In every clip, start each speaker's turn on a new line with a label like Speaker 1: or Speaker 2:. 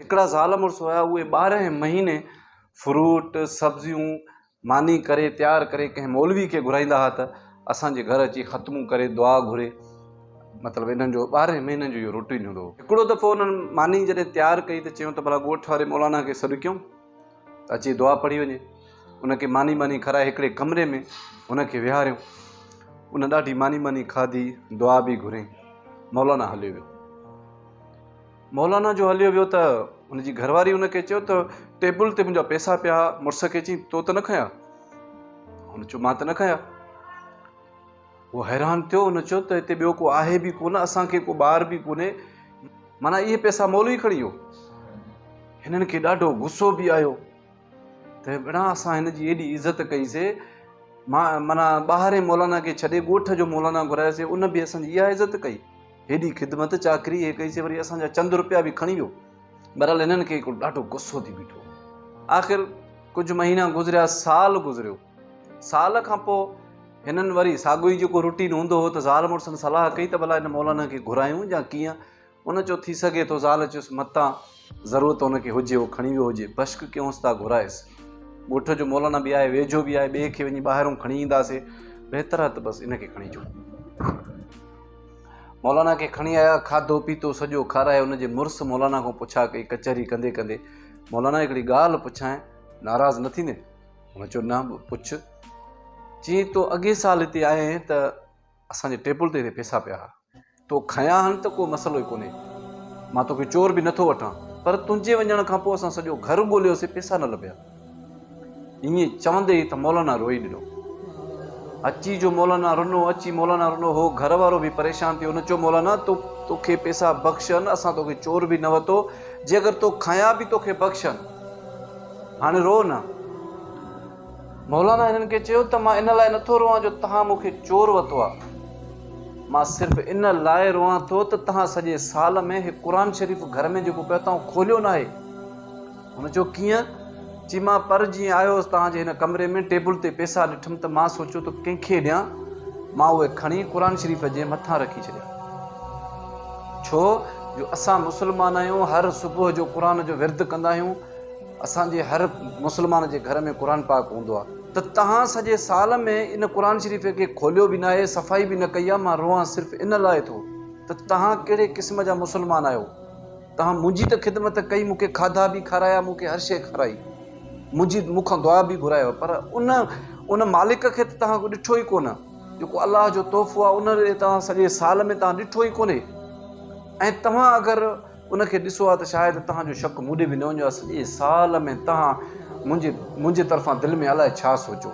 Speaker 1: هڪڙا زال مڙس هيا اهي ٻارهن مهيني فروٽ سبزيون ماني ڪري تيار ڪري ڪنهن مولوي کي گهرائيندا هئا ته اسان جي گهر اچي ختمون ڪري دعا گهري مطلب انهن جو ٻارهن مهينن جو اهو روٽين هوندو هو. هڪڙو دفعو انهن ماني جڏهن تيار ڪئي ته چيون ته ڀلا ڳوٺ واري مولانا کي سڏ ڪيون ته اچي دعا پڙهي وڃي. ان کي ماني ٻاني کارائي هڪڙي ڪمري ۾ ان کي ويهاريو. ان ڏاڍي ماني ٻاني کاڌي دعا به گهري. مولانا هليو ويو. مولانا جو هليو ويو ته هن جي گهر واري هن کي چيو ته ٽيبل تي منهنجا پئسا پيا ها مڙس کي چيائين تو ته نه کنيا؟ هن چيو مان ته نه کنيا. هو حيران ٿيو هن چيو ته هتي ٻيو ڪو آهي به ڪونه اسان کي ڪو ٻار به ڪونهي معنيٰ اهي پئسا مولوي کڻي ويو. هنن کي ڏاڍو غصو به آيو ته ڀيڻا اسان هن جي ايڏي عزت ڪئي سي مان معنيٰ ٻاهرين مولانا کي ڇڏي ڳوٺ جو مولانا گهرايوسي ان به اسان جي اها عزت ڪئي. هيڏي خدمت چاڪري هي ڪئي سي وري اسان جا چند روپيا به کڻي ويو. بهرحال هنن کي هڪڙو ڏاڍو غصو ٿي بيٺو. آخر ڪجهه مهينا گذريا، سال گذريو. سال کان پوء هنن وري ساڳيو ئي جيڪو روٽين هوندو هو ته زال مڙسن صلاح ڪئي ته ڀلا هن مولانا کي گهرايون يا ڪيئن؟ ان چيو ٿي سگهي ٿو. زال چيس متان ضرورت هن کي هجي هو کڻي ويو هجي. بشڪ ڪيونس ٿا گهرائيس. ڳوٺ جو مولانا به آهي ويجهو به آهي ٻئي کي وڃي ٻاهرون کڻي اينداسي. بهتر آهي ته بس ان کي کڻي اچون. مولانا کي کڻي آيا، کاڌو پيتو سڄو کارائي ان جي مڙس مولانا کان پڇا ڪئي، ڪچهري ڪندي ڪندي، مولانا هڪڙي ڳالهه پڇانء، ناراض نه ٿيندين؟ هن چيو نه پڇ. چيائين تو اڳئين سال هتي آئين ته اسان جي ٽيبل تي هتي پئسا پيا ها. تو کنيا هن ته ڪو مسئلو ئي ڪونهي. مان توکي چور به نٿو وٺان، پر تنهنجي وڃڻ کان پوء اسان سڄو گهر ڳوليوسين، پئسا نه لڀيا. ائين چوندي ئي ته مولانا روئي ڏنو. اچي جو مولانا رنو، اچي مولانا رنو. هو گهر وارو به پريشان ٿي ويو. هن چيو، مولانا تو توکي پئسا بخشن، اسان توکي چور به نه وتو، جي اگر تو کنيا به توکي بخشن. هاڻي روء نه. مولانا هنن کي چيو ته مان ان لاء نٿو روئان جو توهان مون کي چور وتو آ. مان صرف ان لاء روئان ٿو ته توهان سڄي سال ۾ هي قرآن شريف گهر ۾ جيڪو پيو توهان کوليو ناهي. هن چيو، ڪيئن؟ چي، مان پر جيئن آيو هوس توهان جي هن ڪمري ۾ ٽيبل تي پئسا ڏٺم ته مان سوچيو ته ڪنهن کي ڏيان، مان اهي کڻي قرآن شريف جي مٿان رکي ڇڏيا. ڇو جو اسان مسلمان آهيون، هر صبح جو قرآن جو ورد ڪندا آهيون، اسان جي هر مسلمان جي گهر ۾ قرآن پاڪ هوندو آهي. ته توهان سڄي سال ۾ ان قرآن شريف کي کوليو به ناهي، صفائي به نه ڪئي آهي، مان روئان صرف ان لاء ٿو ته توهان ڪهڙي قسم جا مسلمان آهيو. توهان منهنجي ته خدمت ڪئي، مون کي کاڌا به کارايا، مون کي هر شيء کارائي، منهنجي مون کان دعا به گهرايو، پر ان ان مالڪ کي ته توهان ڏٺو ئي ڪونه، جيڪو الله جو تحفو آهي، ان ڏي توهان سڄي سال ۾ توهان ڏٺو ئي ڪونهي ۽ توهان اگر ان کي ڏسو ها ته شايد توهان جو شڪ مون ڏي به نه وڃي ها، سڄي سال ۾ توهان منهنجي منهنجي طرفان دل ۾ الائي ڇا سوچيو.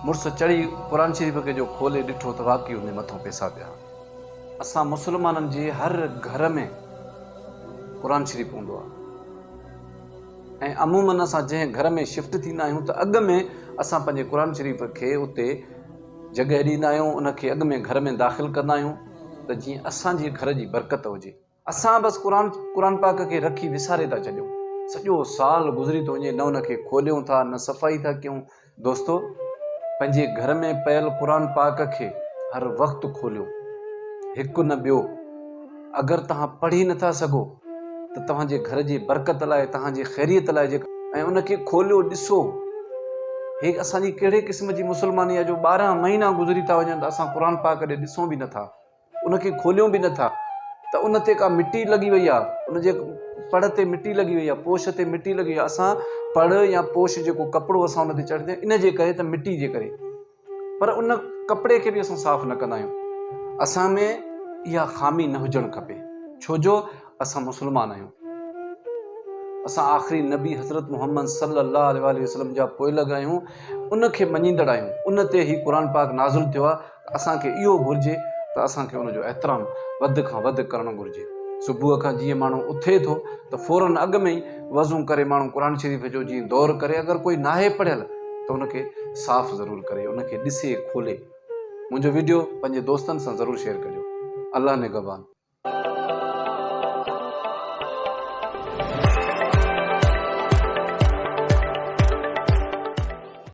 Speaker 1: مڙس چڙهي قرآن شريف کي جو کولي ڏٺو ته واقعي ان جي مٿان پئسا پيا. اسان مسلمانن جي هر گهر ۾ قرآن شريف هوندو آهي ۽ عموماً اسان جنهن گهر ۾ شفٽ ٿيندا آهيون ته اڳ ۾ اسان پنهنجي قرآن شريف کي اتي جڳهه ڏيندا آهيون ان کي اڳ ۾ گهر ۾ داخل ڪندا آهيون ته جيئن اسان جي گهر جي برڪت هجي. اسان بس قرآن قرآن پاڪ کي رکي وساري ٿا ڇڏيون. سڄو سال گذري ٿو وڃي نه ان کي کوليون ٿا نه صفائي ٿا ڪيون. دوستو پنهنجي گهر ۾ پيل قرآن پاڪ کي هر وقت کوليو هڪ نه ٻيو اگر توهان پڙهي نه ٿا سگهو ته توهان جي گهر جي برڪت لاء توهان جي خيريت لاء جيڪا ۽ ان کي کوليو ڏسو هي اسان جي ڪهڙي قسم جي مسلماني آهي جو 12 مهينا گذري ٿا وڃن ته اسان قرآن پاڪ ڏي ڏسون به نه ٿا. ان کي کوليون به نه ٿا ته ان تي ڪا مٽي لڳي وئي آهي، ان جي پڙ تي مٽي لڳي وئي آهي، پوش تي مٽي لڳي وئي آهي، اسان پڙ يا پوش جيڪو ڪپڙو اسان ان تي چڙهندا آهيون ان جي ڪري ته مٽي جي ڪري پر ان ڪپڙي کي به اسان صاف نه ڪندا آهيون. اسان ۾ اها خامي نه هجڻ کپي ڇو جو اسان مسلمان آهيون. اسان آخري نبي حضرت محمد صلي الله عليه واٰله وسلم جا پوئلڳ آهيون، ان کي مڃيندڙ آهيون، ان تي هي قرآن پاڪ نازل ٿيو آهي ته اسان کي اهو گهرجي ته اسان کي ان جو احترام وڌ کان وڌ ڪرڻ گهرجي. صبح کان جيئن ماڻهو اٿي ٿو ته فوراً اڳ ۾ ئي وضو ڪري ماڻهو قرآن شريف جو جيئن دور ڪري اگر ڪوئي ناهي پڙهيل ته ان کي صاف ضرور ڪري ان کي ڏسي کولي. منهنجو وڊيو پنهنجي دوستن سان ضرور شيئر ڪجو. الله نگهبان.